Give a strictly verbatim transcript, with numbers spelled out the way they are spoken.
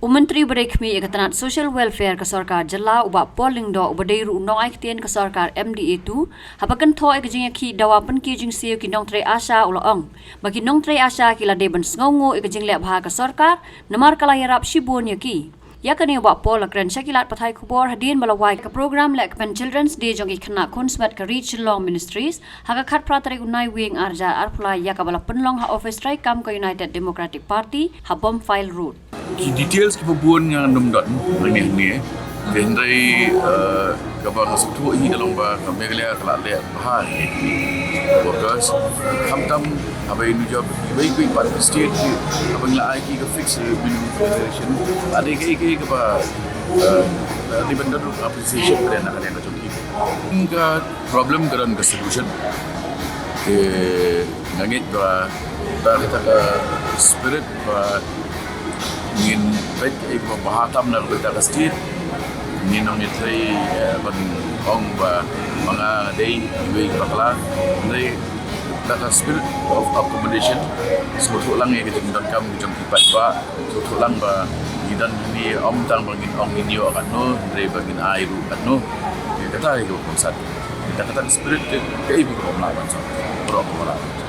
U Myntri uba dei khmih ïa ka tnat Social Welfare ka sorkar jylla, u Bah Paul Lyngdoh, uba dei ruh u nongai ktien ka sorkar M D A two, haba kynthoh ïa ka jingïakhih dawa pynkiew jingsiew ki nongtrei ASHA, u la ong ba ki nongtrei ASHA ki la dei ban sngewnguh ïa ka jingleh bha ka sorkar namar ka la ïarap shibun ïa ki. Ïa kane u Bah Paul u la kren sha ki lad pathai khubor hadien ba la wai ka program leh kpen Children's Day jong ki khynnah khunswet ka Ri Shillong Ministries ha ka khatphra tarik u Naiwieng arhajar arphew lai, ïa kaba la pynlong ha office treikam ka United Democratic Party ha Bomfile Road. Ki details kiba bun nga ngam don hangne hangne. Te hynrei, eh, kaba nga sngewthuh hi ka long ba ka Meghalaya ka la leh bha ïa ki workers. Khamtam haba ïa ngi jop iwei iwei pat ki state ki, haba ngi la ai ki ka fixed minimum remuneration, ka dei kaei kaei kaba, eh, dei ban don appreciation ka dei na ka dei ka jong ki. Ka problem ka don ka solution. Te nga ngeit ba da kata ka spirit ba ngin peit kaei kaba bha tam na ka bynta ka state. Ngin ong ïa trei, eh, ban ong ba ma nga nga dei iwei i bakla. Hynrei da ka spirit of accommodation, sngewthuh lang ïa ka jingdonkam jong ki paidbah, sngewthuh lang ba ngi don hangne ym tang ba ngin ong ngin ïoh katno, hynrei ba ngin ai ruh katno. Ïa kata hi kaba kongsan. Da kata ka spirit te kaei ba kaba ym lah ban sah, baroh kaba lah ban sah.